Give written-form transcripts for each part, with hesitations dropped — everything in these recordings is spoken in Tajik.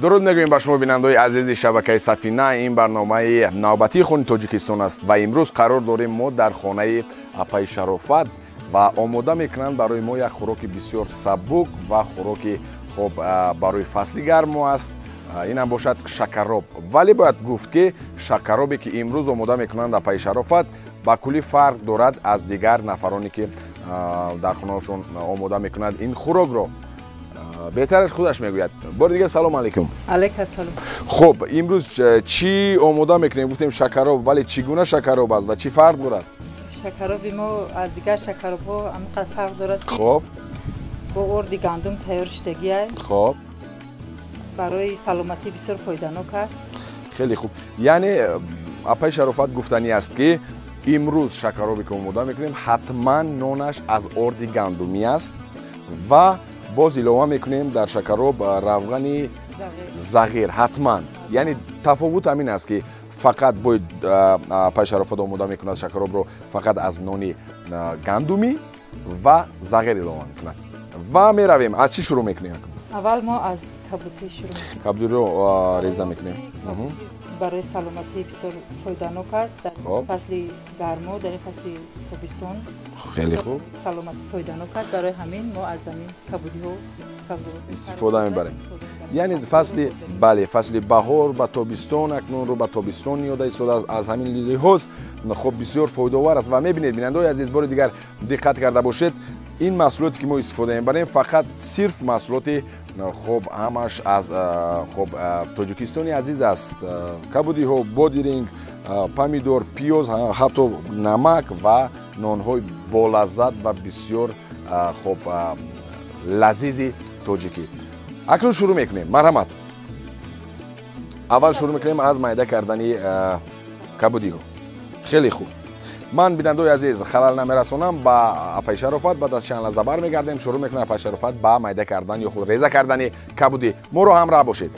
Дуруд мегӯем ба шумо бинандаои азизи шабакаи Сафина. Ин барномаи навбатии Хони Тоҷикистон аст ва имрӯз қарор дорем мо дар хонаи апаи Шарофат ва омода мекунанд барои мо як хӯроки бисёр сабук ва хӯроки хуб барои фасли гармо аст. Инам бошад шакароб. Вале бояд гуфт, ки шакаробе ки имрӯз омода мекунанд апаи Шарофат ба куллӣ фарқ дорад аз дигар нафароне ки дар хонаашон омода мекунанд ин хӯрокро. Беҳтараш худаш мегӯяд. Бори дигар салом алейкум. Алейкум ассалом. Хуб, имрӯз чӣ омода мекунем? Гуфтем шакароб, вале чӣ гуна шакароб аст ва чӣ фарқ дорад? Шакароби мо аз дигар шакаробҳо ҳаминқадр фарқ дорад, ки хуб бо орди гандум тайёр шудагиай. Хуб, барои саломатӣ бисёр фоиданок аст. Хеле хуб. Яъне апаи Шарофат гуфтанӣ аст, ки имрӯз шакаробе ки омода мекунем ҳатман нонаш аз орди гандумӣ аст ва боз илова мекунем дар шакароб равғани зағир ҳатман. Яъне тафовут ҳамин аст, ки фақат бояд апаи Шарофат омода мекунад шакаробро фақат аз нони гандумӣ ва зағир илова мекунад. Ва меравем. Аз чӣ шурӯъ мекунем? Аввал мо аз кабутӣ шурӯъ мекунем. Кабутиро реза мекунем. Барои саломатӣ бисёр фоиданок аст дар фасли гармо, дар фасли тобистон. Хеле хуб. Саломатӣ фоиданок аст, барои ҳамин мо аз ҳамин кабудиҳо истифода мебарем. Яъне фасли, бале, фасли баҳор ба тобистон, акнун рӯ ба тобистон ниёда истодааст. Аз ҳамин лиҳоз хуб бисёр фоидаовар аст ва мебинед, бинандаои азиз, бори дигар диққат карда бошед, ин маҳсулоте ки мо истифода мебарем фақат сирф маҳсулоти хуб ҳамаш аз хуб Тоҷикистони азиз аст. Кабудиҳо, бодиринг, помидор, пиёз, ҳатто намак ва нонҳои болаззат ва бисёр хуб лазизи тоҷикӣ. Акнун шурӯъ мекунем. Марҳамат. Аввал шурӯъ мекунем аз майда кардани кабудиҳо. Хеле хуб. Ман, бинандаои азиз, халал намерасонам ба апаи Шарофат. Баъд аз чанд лаҳза бармегардем, шурӯъ мекунем апаи Шарофат ба майда кардан ё худ реза кардани кабудӣ. Моро ҳамроҳ бошед.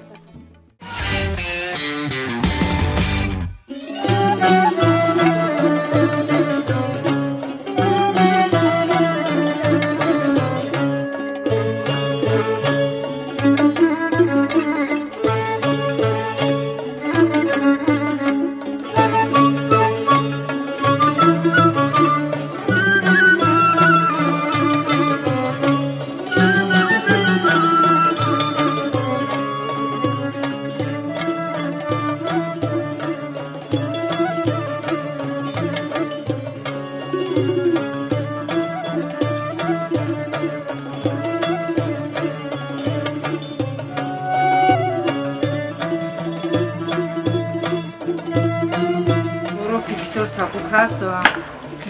Сабук ҳаст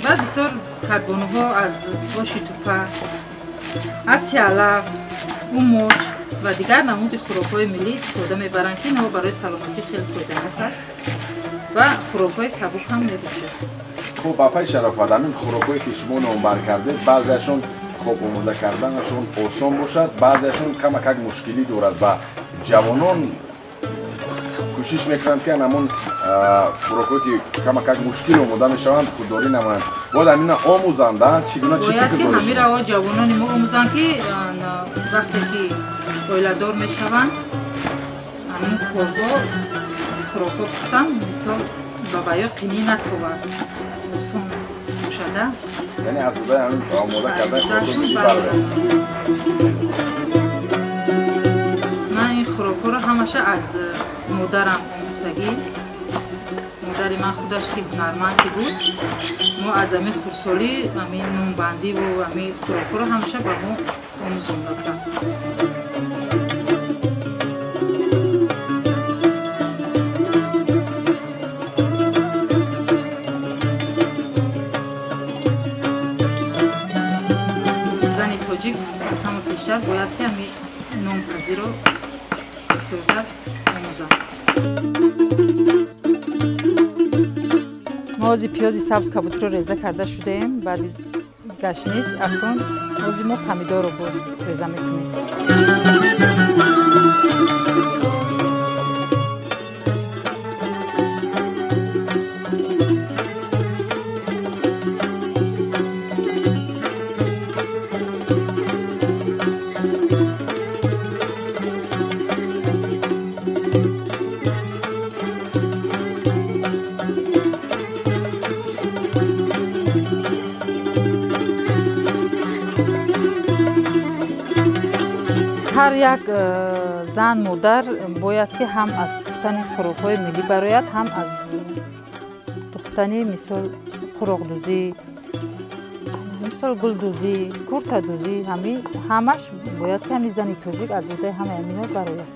ва бисёр карбонҳо аз оши тупа, аз сиалаф, умоч ва дигар намуди хӯрокҳои миллӣ истифода мебаранд, ки инҳо барои саломатӣ хеле фоиданок аст ва хӯрокҳои сабук ҳам мебошад. Хуб, апаи Шарофат, ҳамин хӯрокҳое ки шумо номбар кардед, баъзеашон хуб омода карданашон осон бошад, баъзеашон камакак мушкилӣ дорад ва ҷавонон кӯшиш мекунанд, ки ҳамон хӯрокҳое ки камакак мушкил омода мешаванд худдорӣ намоянд. Бояд ҳамина омӯзанд, чӣ гуна, чӣ фикр доред? Бояд ки ҳамира ҷавонони мо омӯзанд, ки вақте ки оиладор мешаванд, ҳамин корҳо, хӯрокҳо пухтан мисол ба ваё қинӣ натобад, осон бошада. Яъне аз удаи ҳамин омода кардани хӯрокҳои миллӣ барояд. Ман ин хӯрокҳоро ҳамаша аз модарам омӯхтагӣ. Модари ман худаш ки ҳунарманд ки буд, мо аз ҳамин хурдсолӣ ҳамин нонбандиву ҳамин хӯрокҳоро ҳамеша ба мо омӯзонда буданд. Зани тоҷик аз ҳама пештар бояд ки ҳамин нонпазиро бисёртар омӯзанд. Мо ози пиёзи сабз кабутиро реза карда шудаем. Баъди гашнич акнун ози мо помидорро реза мекунем. Ҳар як зан модар бояд ки ҳам аз пухтани хӯрокҳои миллӣ барояд, ҳам аз духтани мисол қуроқдӯзӣ, мисол гулдӯзӣ, куртадӯзӣ, ҳамаш бояд ки ҳамин зани тоҷик аз уҳдаи ҳамаи ҳаминҳо барояд.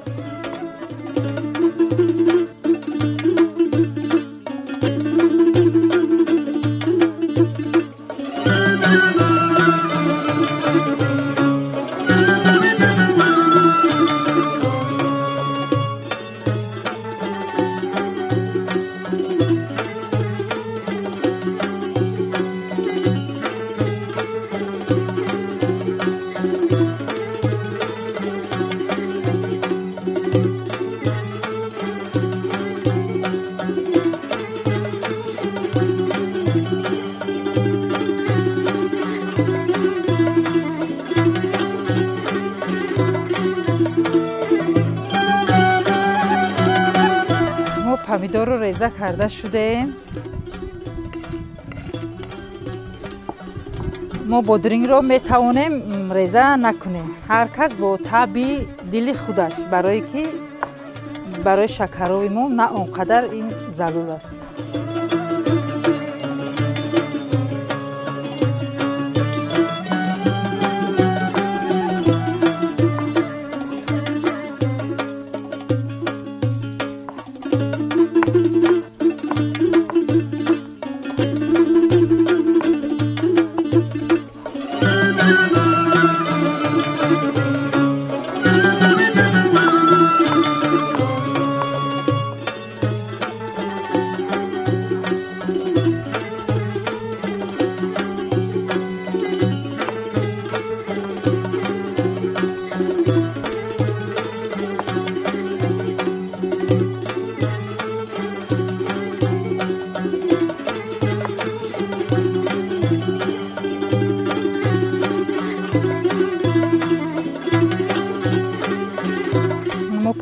Помидорро реза карда шудаем. Мо бодирингро метавонем реза накунем. Ҳар кас бо таъби дили худаш, барое ки барои шакарови мо на он қадар ин зарур аст.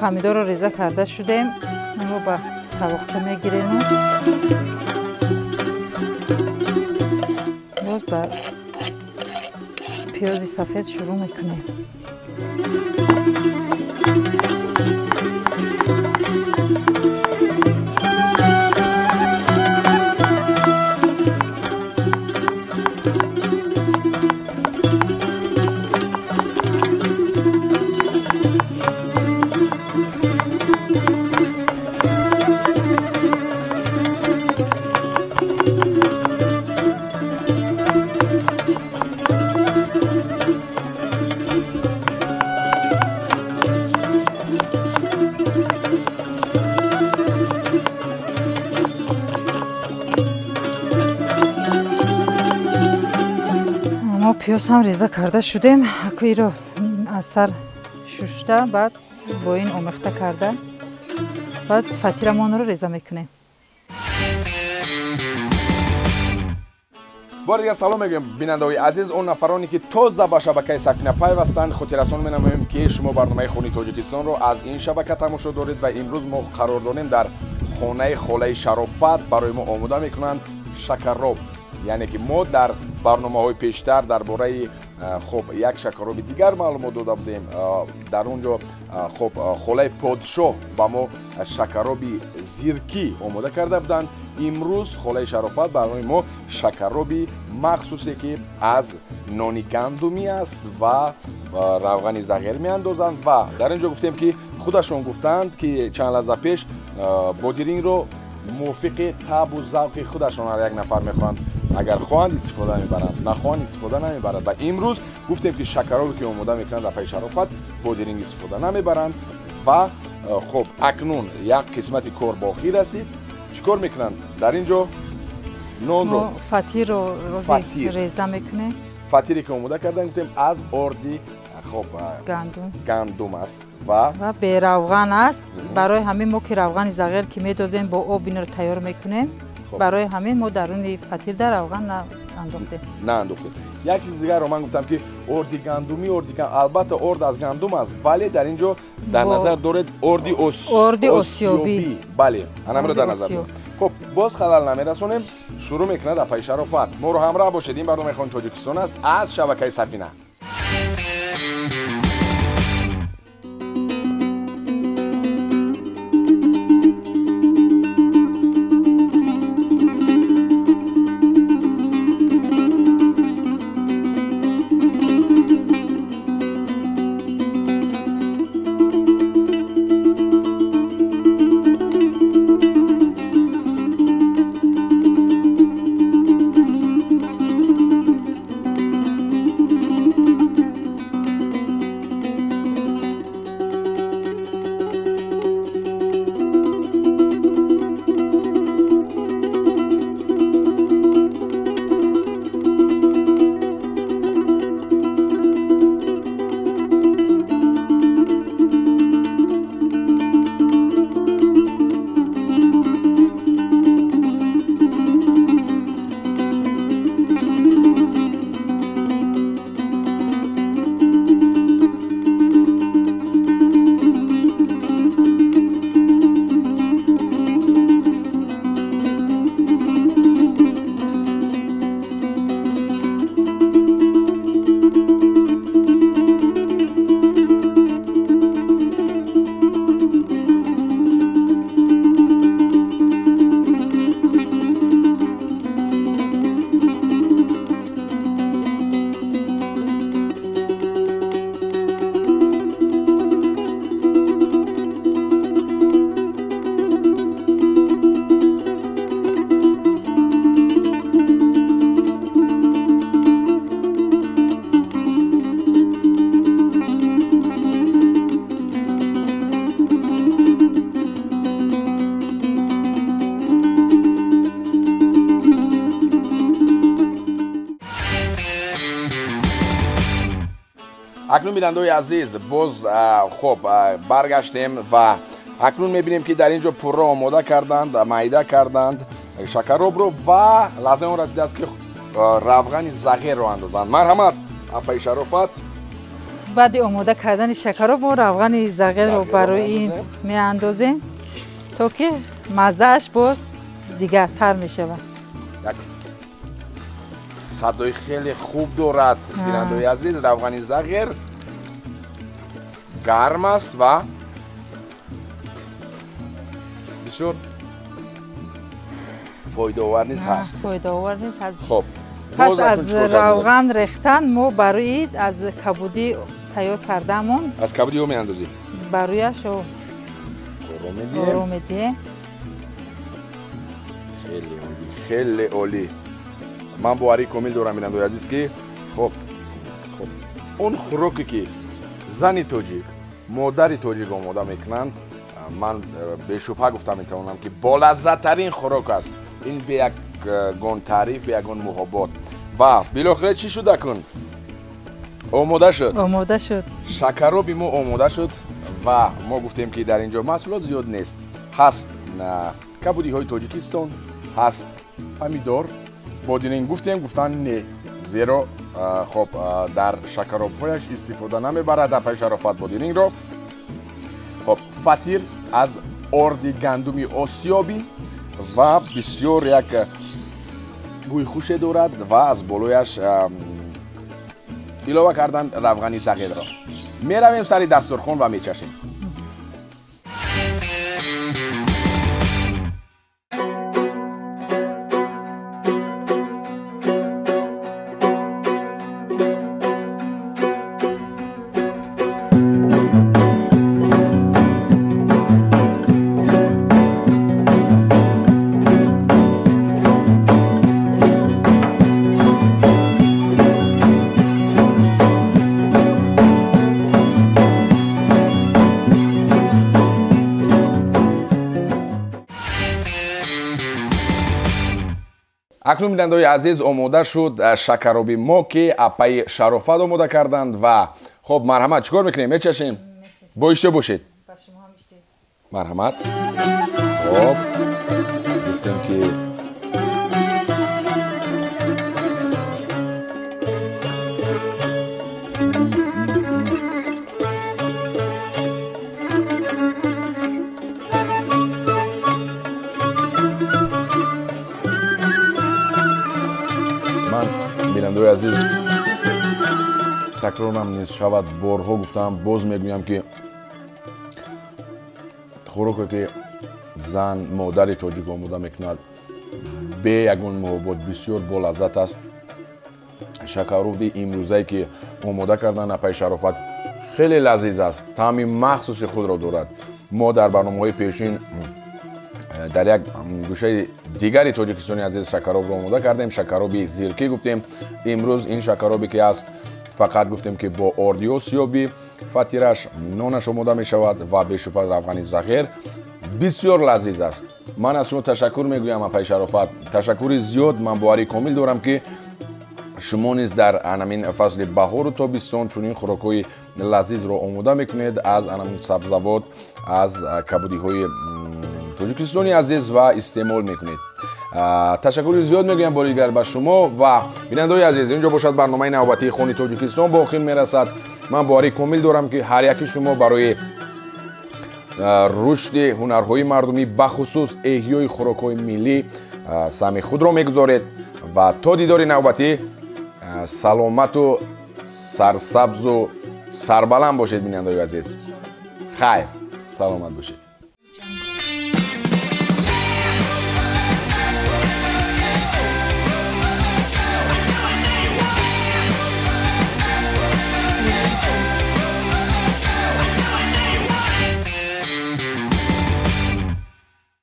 Помидорро реза карда шудем, инро ба тавоқча мегирем, боз ба пиёзи сафед шурӯъ мекунем. Пиёз ҳам реза карда шудем, иро аз сар шушта, баъд бо ин омехта карда, баъд фатирамонро реза мекунем. Бори дигар салом мегӯем бинандаҳои азиз, он нафароне ки тоза ба шабакаи Сафина пайвастанд, хотиррасон менамоем ки шумо барномаи Хони Тоҷикистонро аз ин шабака тамошо доред ва имрӯз мо қарор дорем дар хонаи холаи Шарофат. Барои мо омода мекунанд шакарроб, яъне ки мо дар барномаҳои пештар дар бораи хуб як шакарроби дигар маълумот дода будем. Дар он ҷо хуб холаи подшоҳ ба мо шакарроби зиркӣ омода карда буданд. Имрӯз холаи Шарофат барои мо шакарроби махсусе ки аз нони гандумӣ аст ва равғани зағир меандозанд ва дар ин ҷо гуфтем ки худашон гуфтанд ки чанд лаҳза пеш бодирингро мувофиқи табу завқи худашон ҳар як нафар мехоҳанд, агар хоҳанд истифода мебаранд, нахоҳанд истифода намебаранд. Ва имрӯз гуфтем ки шакаробе ки омода мекунанд дар пайи Шарофат бодиринг истифода намебаранд. Ва хуб акнун як қисмати кор ба охир расид. Чӣ кор мекунанд дар ин ҷо? Нонро, фатирро реза мекунем. Фатире ки омода кардан гуфтем аз орди хуб гандум аст ва беравған аст. Барои ҳамин мо ки равғани зағир ки медозем бо об инро тайёр мекунем. Барои ҳамин мо даруни фатир дар равған наандохтем. Наандохтем. Як чизи дигарро ман гуфтам ки орди гандумӣ, орди албатта орд аз гандум аст, вале дар ин ҷо дар назар доред орди осиёбӣ. Бале, анамро дар назар доред. Хуб, боз халал намерасонем, шурӯъ мекунад апаи Шарофат. Моро ҳамроҳ бошед, ин барномаи Хони Тоҷикистон аст аз шабакаи Сафина. Акнун бинандаои азиз, боз хуб баргаштем ва акнун мебинем, ки дар ин ҷо пурра омода карданд, майда карданд шакаробро ва лаҳзаи он расидааст, ки равғани зағирро андозанд. Марҳамат, апаи Шарофат. Баъди омода кардани шакароб мо равғани зағирро барои ин меандозем, то ки маззааш боз дигартар мешавад. Як садои хеле хуб дорад, бинандаои азиз. Равғани зағир гарм аст ва бисёр фоидаовар низ ҳаст. Фоидаовар низ ҳаст. Хуб, пас аз равған рехтан мо барои аз кабудӣ тайёр кардаамон, аз кабудӣ ё меандозем, барояш оро медиҳем. Хеле олӣ, хеле олӣ. Ман боварии комил дорам, бинандаои азиз, ки хуб, хуб, он хӯроке, ки зани тоҷик, модари тоҷик омода мекунанд, ман бешубҳа гуфта метавонам, ки болаззаттарин хӯрок аст. Ин бе ягон таъриф, бе ягон муҳобот. Ва билохира чӣ шуд акун? Омода шуд. Омода шуд. Шакароби мо омода шуд ва мо гуфтем, ки дар ин ҷо маҳсулот зиёд нест. Ҳаст кабудиҳои Тоҷикистон, ҳаст помидор, бодиринг гуфтем, гуфтанд не, зеро хоб дар шакаробҳояш истифода намебарад апаи Шарофат бодирингро. Хоб, фатир аз орди гандуми осиёбӣ ва бисёр як бӯи хуше дорад ва аз болояш илова кардан равғани зағирро. Меравем сари дастурхон ва мечашем. Акнун, бинандаои азиз, омода шуд шакароби мо, ки апаи Шарофат омода карданд. Ва хуб, марҳамат, чӣ кор мекунем? Мечашем. Бо иштиҳо бошед. Марҳамат. Хуб, гуфтем, ки бинандаои азиз, такрорам низ шавад, борҳо гуфтам, боз мегӯям, ки хӯроке, ки зан, модари тоҷик омода мекунад, бе ягон муҳобот бисёр болаззат аст. Шакароби имрӯзае, ки омода кардан апаи Шарофат, хеле лазиз аст, таъми махсуси худро дорад. Мо дар барномаҳои пешин дар як гӯшаи дигари Тоҷикистони азиз шакаробро омода кардем, шакароби зиркӣ гуфтем. Имрӯз ин шакаробе, ки аст, фақат гуфтем, ки бо орди осиёбӣ, фатираш, нонаш омода мешавад ва бешубҳа равғани зағир, бисёр лазиз аст. Ман аз шумо ташаккур мегӯям, апаи Шарофат, ташаккури зиёд. Ман боварии комил дорам, ки шумо низ дар анамин фасли баҳору тобистон чунин хӯрокҳои лазизро омода мекунед аз анамин сабзавот, аз кабудиҳои Тоҷикистони азиз ва истеъмол мекунед. Ташаккури зиёд мегӯям бори дигар ба шумо. Ва бинандаои азиз, инҷо бошад барномаи навбатии Хони Тоҷикистон ба охир мерасад. Ман боварии комил дорам, ки ҳар яки шумо барои рушди ҳунарҳои мардумӣ, бахусус эҳёи хӯрокҳои миллӣ, саҳми худро мегузоред. Ва то дидори навбатӣ саломату сарсабзу сарбаланд бошед, бинандаои азиз. Хайр, саломат бошед.